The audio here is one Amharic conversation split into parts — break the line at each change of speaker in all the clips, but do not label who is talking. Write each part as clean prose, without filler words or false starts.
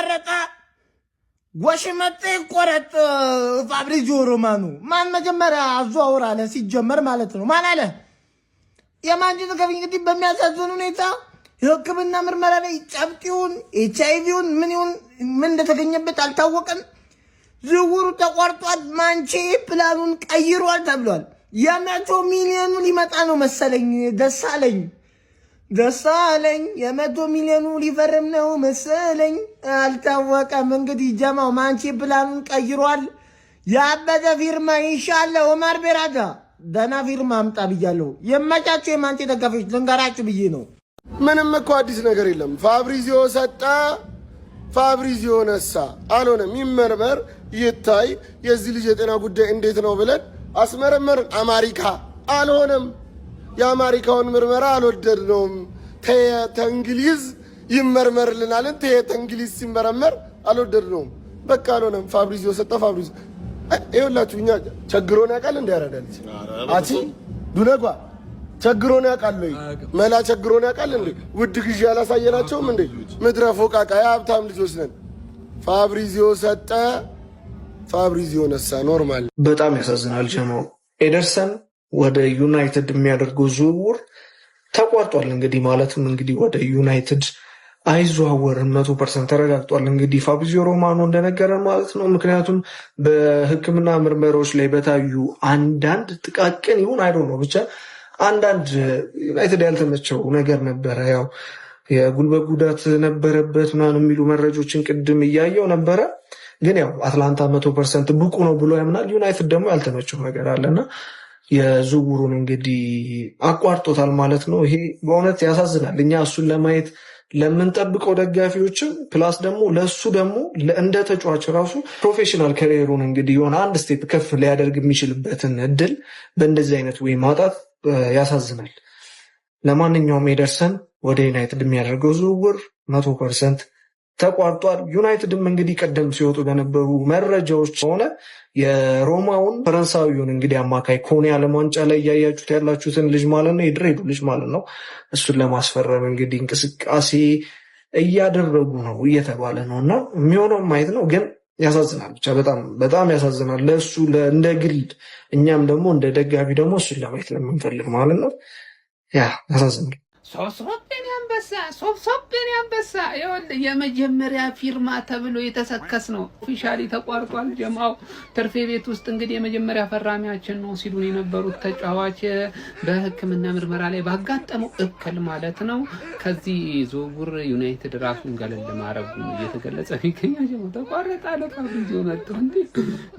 ተቆረጠ። ወሽመጤ ቆረጥ። ፋብሪዚዮ ሮማኖ ማን መጀመሪያ አዘዋውር አለ? ሲጀመር ማለት ነው። ማን አለ? የማንቸስተር ከፊ እንግዲህ በሚያሳዝን ሁኔታ የሕክምና ምርመራ ላይ ጨብጤውን ኤችአይቪውን ምን ይሁን ምን እንደተገኘበት አልታወቀም። ዝውውሩ ተቋርጧል። ማንቼ ፕላኑን ቀይሯል ተብሏል። የ100 ሚሊዮኑ ሊመጣ ነው መሰለኝ። ደስ አለኝ ደስ አለኝ። የ100 ሚሊዮኑ ሊፈርም ነው መሰለኝ። አልታወቀም። እንግዲህ ጀማው ማንቼ ፕላኑን ቀይሯል። ያበደ ፊርማ ይሻለ። ኦማር ቤራዳ ደህና ፊርማ አምጣ ብያለሁ። የመቻቸው የማንቼ ደጋፊዎች ልንገራችሁ ብዬ ነው።
ምንም እኮ አዲስ ነገር የለም። ፋብሪዚዮ ሰጠ፣ ፋብሪዚዮ ነሳ። አልሆነም። ይመርመር፣ ይታይ፣ የዚህ ልጅ የጤና ጉዳይ እንዴት ነው ብለን አስመረመርን። አማሪካ አልሆነም። የአማሪካውን ምርመራ አልወደድነውም። ተእንግሊዝ ይመርመርልናልን? ተእንግሊዝ ሲመረመር አልወደድነውም። በቃ አልሆነም። ፋብሪዚዮ ሰጠ፣ ፋብሪዚዮ ይኸውላችሁ፣ እኛ ቸግሮን ያውቃል እንደ ያረዳ ልጅ አቺ ዱነጓ ቸግሮን ያውቃል ወይ? መላ ቸግሮን ያውቃል እንዴ? ውድ ግዢ አላሳየናቸውም እንዴ? ምድረ ፎቃቃ የሀብታም ልጆች ነን። ፋብሪዚዮ ሰጠ፣ ፋብሪዚዮ ነሳ። Normal።
በጣም ያሳዝናል። ጀማው ኤደርሰን ወደ ዩናይትድ የሚያደርገው ዝውውር ተቋርጧል። እንግዲህ ማለትም እንግዲህ ወደ ዩናይትድ አይዘዋወርም 100% ተረጋግጧል። እንግዲህ ፋብሪዚዮ ሮማኖ እንደነገረን ማለት ነው። ምክንያቱም በሕክምና ምርመራዎች ላይ በታዩ አንዳንድ ጥቃቅን ይሁን አይዶ ነው ብቻ አንዳንድ ዩናይትድ ያልተመቸው ነገር ነበረ። ያው የጉልበት ጉዳት ነበረበት ምናምን የሚሉ መረጃዎችን ቅድም እያየው ነበረ። ግን ያው አትላንታ 100% ብቁ ነው ብሎ ያምናል። ዩናይትድ ደግሞ ያልተመቸው ነገር አለና የዝውውሩን እንግዲህ አቋርጦታል ማለት ነው። ይሄ በእውነት ያሳዝናል። እኛ እሱን ለማየት ለምንጠብቀው ደጋፊዎችም plus ደግሞ ለእሱ ደግሞ እንደ ተጫዋች ራሱ professional career ኡን እንግዲህ የሆነ አንድ step ከፍ ሊያደርግ የሚችልበትን እድል በእንደዚህ አይነት ወይ ማጣት ያሳዝናል። ለማንኛውም ኤደርሰን ወደ ዩናይትድ የሚያደርገው ዝውውር 100% ተቋርጧል። ዩናይትድም እንግዲህ ቀደም ሲወጡ በነበሩ መረጃዎች ሆነ የሮማውን ፈረንሳዊውን እንግዲህ አማካይ ኮኔ ዓለም ዋንጫ ላይ እያያችሁት ያላችሁትን ልጅ ማለት ነው፣ የድሬዱ ልጅ ማለት ነው። እሱን ለማስፈረም እንግዲህ እንቅስቃሴ እያደረጉ ነው እየተባለ ነው እና የሚሆነው ማየት ነው። ግን ያሳዝናል፣ ብቻ በጣም በጣም ያሳዝናል። ለእሱ እንደ ግል እኛም ደግሞ እንደ ደጋፊ ደግሞ እሱን ለማየት ለምንፈልግ ማለት ነው ያ ያሳዝናል።
ሶብሶብ የኔ አንበሳ፣ ሶብሶብ የኔ አንበሳ። ይኸውልህ የመጀመሪያ ፊርማ ተብሎ የተሰከስ ነው officially ተቋርጧል። ጀማው ትርፌ ቤት ውስጥ እንግዲህ የመጀመሪያ ፈራሚያችን ነው ሲሉን የነበሩት ተጫዋች በሕክምና ምርመራ ላይ ባጋጠመው እክል ማለት ነው ከዚህ ዝውውር ዩናይትድ ራሱን ገለል ማድረጉ እየተገለጸ ይገኛል። ጀማው ተቋረጠ አለ ፋብሪዚዮ መጥቶ። እንዴ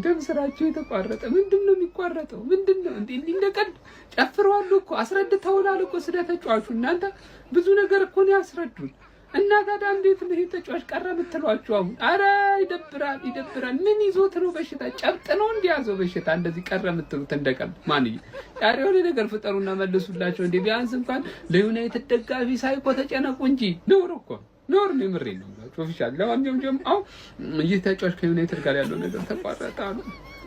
ደም ስራቸው የተቋረጠ ምንድን ነው የሚቋረጠው? ምንድን ነው እንዴ? እንደ ቀልድ ጨፍረዋል እኮ፣ አስረድተውናል እኮ ስለ ተጫዋቹ። እናንተ ብዙ ነገር እኮ ነው ያስረዱን። እና ታዲያ እንዴት ነው ይሄ ተጫዋች ቀረ የምትሏቸው አሁን? አረ ይደብራል፣ ይደብራል። ምን ይዞት ነው በሽታ? ጨብጥ ነው እንዲያዘው በሽታ እንደዚህ ቀረ የምትሉት እንደቀልድ ማንዬ? ኧረ የሆነ ነገር ፍጠሩና መልሱላቸው እንዴ! ቢያንስ እንኳን ለዩናይትድ ደጋፊ ሳይኮ ተጨነቁ እንጂ ነውር እኮ ነውር ነው። የምሬን ነው የምላችሁ official። ለማንኛውም ጀምአው ይህ ተጫዋች ከዩናይትድ ጋር ያለው ነገር ተቋረጠ አሉ።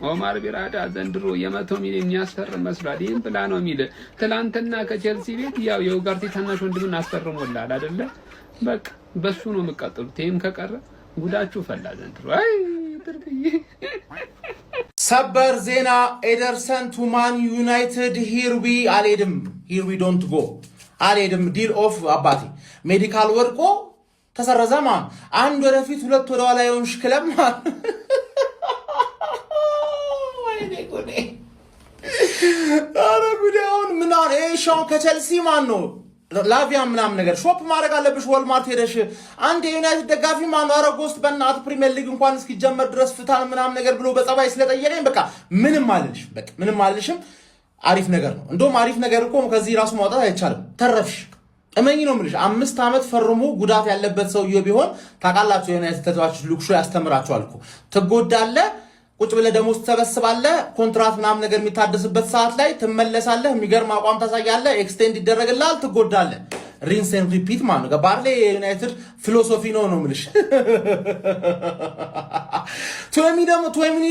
ኦማር ቢራዳ ዘንድሮ የ100 ሚሊዮን የሚያስፈርም መስሏል። ይህም ብላ ነው የሚል ትላንትና ከቼልሲ ቤት ያው የኡጋርቴ ታናሽ ወንድምን አስፈርሞላል አይደለ? በቃ በሱ ነው የምቀጥሉት። ይህም ከቀረ ጉዳችሁ ፈላ ዘንድሮ። አይ ትርፍዬ።
ሰበር ዜና፣ ኤደርሰን to Man United። Here we አልሄድም፣ here we don't go አልሄድም። Deal off አባቴ medical ወድቆ ተሰረዘ። ማን አንድ ወደፊት ሁለት ወደ ኋላ የሆንሽ ክለብ ማን። ወይኔ ጉዴ! ኧረ ጉዴ! አሁን ምን ሻውን ከቸልሲ ማን ነው ላቪያ ምናምን ነገር shop ማድረግ አለብሽ። ወልማርት ሄደሽ አንድ የዩናይትድ ደጋፊ ማን ነው ኧረ ጎስት በእናትህ ፕሪሚየር ሊግ እንኳን እስኪጀመር ድረስ ፍታን ምናምን ነገር ብሎ በጸባይ ስለጠየቀኝ በቃ ምንም አልልሽም። በቃ ምንም አልልሽም። አሪፍ ነገር ነው። እንደውም አሪፍ ነገር እኮ ከዚህ ራሱ ማውጣት አይቻልም። ተረፍሽ። እመኝ ነው የምልሽ። 5 ዓመት ፈርሞ ጉዳት ያለበት ሰውዬ ቢሆን ታውቃላችሁ፣ የዩናይትድ ተጫዋቾች ሉክሾ ያስተምራቸዋል እኮ። ትጎዳለህ፣ ቁጭ ብለህ ደሞዝ ትሰበስባለህ። ኮንትራት ምናምን ነገር የሚታደስበት ሰዓት ላይ ትመለሳለህ። የሚገርም አቋም ታሳያለህ። Extend ይደረግልሃል። ትጎዳለህ። Rinse and repeat ማለት ነው። ገባህ አይደል? የዩናይትድ philosophy ነው ነው የምልሽ። ቱዌሚኒ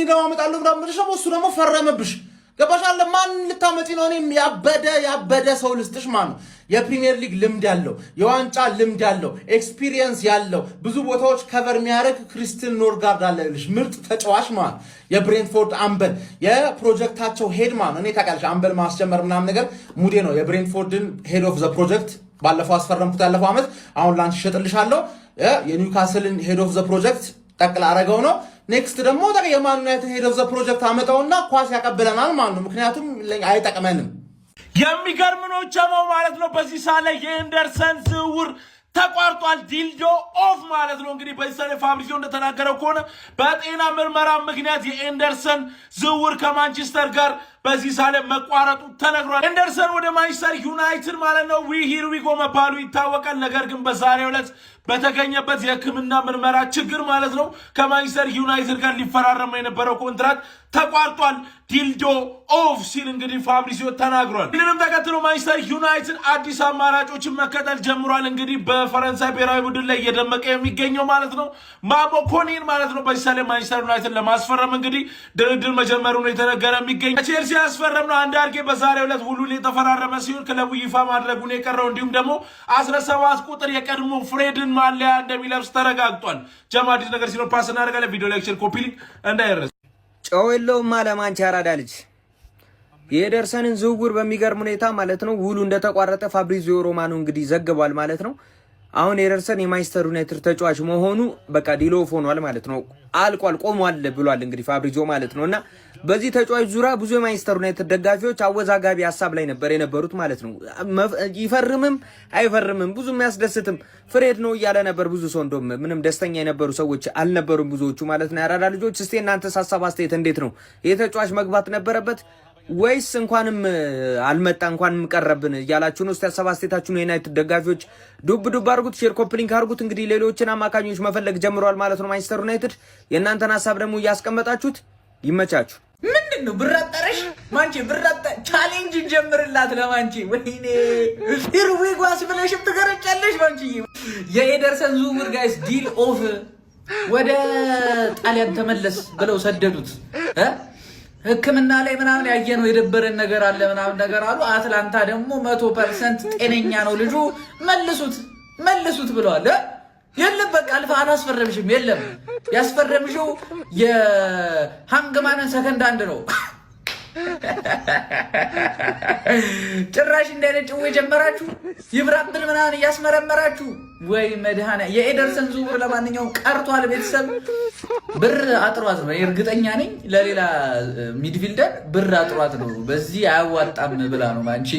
ደግሞ አመጣለሁ ምናምን የምልሽ ደግሞ እሱ ደግሞ ፈረመብሽ። ገባሽ አለ ማን ልታመጪ ነው? እኔም ያበደ ያበደ ሰው ልስጥሽ ማለት ነው። የፕሪሚየር ሊግ ልምድ ያለው፣ የዋንጫ ልምድ ያለው፣ experience ያለው፣ ብዙ ቦታዎች cover የሚያደርግ ክሪስትን ኖርጋርድ አለልሽ። ምርጥ ተጫዋች ማለት የብሬንትፎርድ አምበል፣ የፕሮጀክታቸው head ማለት። እኔ ታውቂያለሽ አምበል ማስጀመር ምናምን ነገር ሙዴ ነው። የብሬንትፎርድን head of the project ባለፈው አስፈረምኩት ያለፈው ዓመት። አሁን ላንቺ እሸጥልሻለሁ። የኒውካስልን head of the project ጠቅላ አረገው ነው። Next ደግሞ የማን ዩናይትድ head of the project አመጣውና ኳስ ያቀብለናል ማለት ነው። ምክንያቱም አይጠቅመንም።
የሚገርም ነው ጀማው ማለት ነው። በዚህ ሰዓት ላይ የኤንደርሰን ዝውውር ተቋርጧል። Deal off ማለት ነው። እንግዲህ በዚህ ሰዓት ላይ ፋብሪዚዮ እንደተናገረው ከሆነ በጤና ምርመራ ምክንያት የኤንደርሰን ዝውውር ከማንቸስተር ጋር በዚህ ሰዓት ላይ መቋረጡ ተነግሯል። ኤንደርሰን ወደ ማንቸስተር ዩናይትድ ማለት ነው we here we go መባሉ ይታወቃል። ነገር ግን በዛሬው ዕለት በተገኘበት የሕክምና ምርመራ ችግር ማለት ነው ከማንቸስተር ዩናይትድ ጋር ሊፈራረመው የነበረው ኮንትራት ተቋርጧል። Deal off ሲል እንግዲህ ፋብሪዚዮ ተናግሯል። ይህንንም ተከትሎ ማንቸስተር ዩናይትድ አዲስ አማራጮችን መከተል ጀምሯል። እንግዲህ በፈረንሳይ ብሔራዊ ቡድን ላይ እየደመቀ የሚገኘው ማለት ነው ማሞ ኮኒን ማለት ነው በዚህ ላይ ማንቸስተር ዩናይትድ ለማስፈረም እንግዲህ ድርድር መጀመሩ ነው የተነገረ የሚገኝ። ቼልሲ ያስፈረምነው አንዳርጌ በዛሬው ዕለት ውሉን የተፈራረመ ሲሆን ክለቡ ይፋ ማድረጉን የቀረው፣ እንዲሁም ደግሞ 17 ቁጥር የቀድሞ ፍሬድን ማሊያ እንደሚለብስ ተረጋግጧል። ጀማ አዲስ ነገር ሲኖር pass እናደርጋለን። ቪዲዮ like፣ share፣ copy link እንዳይረሳ።
ጨው የለውም አለ ማንቺ አራዳ ልጅ። የኤደርሰንን ዝውውር በሚገርም ሁኔታ ማለት ነው ውሉ እንደተቋረጠ ፋብሪዚዮ ሮማኖ እንግዲህ ዘግቧል ማለት ነው። አሁን ኤደርሰን የማንቸስተር ዩናይትድ ተጫዋች መሆኑ በቃ deal off ሆኗል ማለት ነው። አልቋል፣ ቆሟል ብሏል እንግዲህ ፋብሪዚዮ ማለት ነው። እና በዚህ ተጫዋች ዙሪያ ብዙ የማንቸስተር ዩናይትድ ደጋፊዎች አወዛጋቢ ሀሳብ ላይ ነበር የነበሩት ማለት ነው። ይፈርምም አይፈርምም ብዙ የሚያስደስትም ፍሬድ ነው እያለ ነበር ብዙ ሰው። እንደውም ምንም ደስተኛ የነበሩ ሰዎች አልነበሩም ብዙዎቹ ማለት ነው። ያራዳ ልጆች፣ እስቲ እናንተስ ሀሳብ አስተያየት እንዴት ነው? ይህ ተጫዋች መግባት ነበረበት ወይስ እንኳንም አልመጣ እንኳንም ቀረብን እያላችሁ ነው? እስቲ ሀሳብ አስተያየታችሁን የዩናይትድ ደጋፊዎች ዱብ ዱብ አድርጉት፣ share copy link አድርጉት። እንግዲህ ሌሎችን አማካኞች መፈለግ ጀምረዋል ማለት ነው ማንቸስተር ዩናይትድ። የእናንተን ሀሳብ ደግሞ እያስቀመጣችሁት ይመቻችሁ።
ምንድን ነው ብር አጠረሽ ማንቼ? ብር አጠ challenge እንጀምርላት ለማንቼ። ወይኔ here we go ብለሽም ትገረጫለሽ ማንቺዬ። የኤደርሰን ዝውውር guys deal off፣ ወደ ጣሊያን ተመለስ ብለው ሰደዱት። ሕክምና ላይ ምናምን ያየነው የደበረን ነገር አለ ምናምን ነገር አሉ። አትላንታ ደግሞ 100% ጤነኛ ነው ልጁ፣ መልሱት መልሱት ብለዋል። የለም በቃ አልፈ አላስፈረምሽም። የለም፣ ያስፈረምሽው የሃንግማንን second hand ነው። ጭራሽ እንደ አይነት ጭዌ ጀመራችሁ፣ ይብራብን ምናምን እያስመረመራችሁ። ወይ መድኃኒያ! የኤደርሰን ዝውውር ለማንኛውም ቀርቷል። ቤተሰብ ብር አጥሯት ነው፣ እርግጠኛ ነኝ። ለሌላ midfielder ብር አጥሯት ነው። በዚህ አያዋጣም ብላ ነው ማንቺ።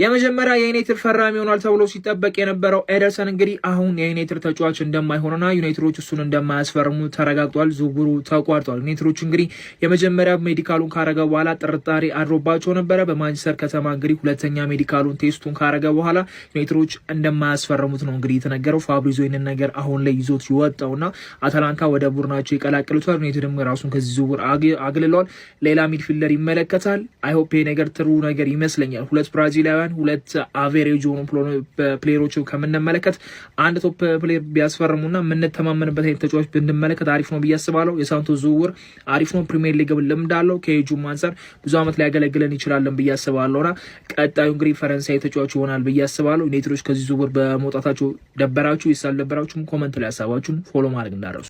የመጀመሪያ የዩናይትድ ፈራሚ ይሆናል ተብሎ ሲጠበቅ የነበረው ኤደርሰን እንግዲህ አሁን የዩናይትድ ተጫዋች እንደማይሆንና ዩናይትዶች እሱን እንደማያስፈርሙ ተረጋግጧል። ዝውውሩ ተቋርጧል። ዩናይትዶች እንግዲህ የመጀመሪያ medical ኡን ካረገ በኋላ ጥርጣሬ አድሮባቸው ነበረ። በማንቸስተር ከተማ እንግዲህ ሁለተኛ medical ኡን test ኡን ካረገ በኋላ ዩናይትዶች እንደማያስፈርሙት ነው እንግዲህ የተነገረው። ፋብሪዚዮ ይህንን ነገር አሁን ላይ ይዞት ይወጣውና አታላንታ ወደ ቡድናቸው ይቀላቅሉታል። ዩናይትድም ራሱን ከዚህ ዝውውር አግልለዋል። ሌላ midfielder ይመለከታል። I hope ይሄ ነገር ጥሩ ነገር ይመስለኛል። ሁለት ብራዚላውያን፣ ሁለት average የሆኑ player ኦች ከምንመለከት አንድ top player ቢያስፈርሙና የምንተማመንበት አይነት ተጫዋች ብንመለከት አሪፍ ነው ብዬ አስባለሁ። የሳንቶስ ዝውውር አሪፍ ነው። ፕሪሚየር ሊግ ልምድ አለው። ከኤጁም አንጻር ብዙ ዓመት ሊያገለግለን ይችላለን ብዬ አስባለሁና ቀጣዩ እንግዲህ ፈረንሳይ ተጫዋች ይሆናል ብዬ አስባለሁ። ዩናይትዶች ከዚህ ዝውውር በመውጣታቸው ደበራችሁ ወይስ አልደበራችሁም? Comment ላይ ሀሳባችሁን follow ማድረግ እንዳትረሱ።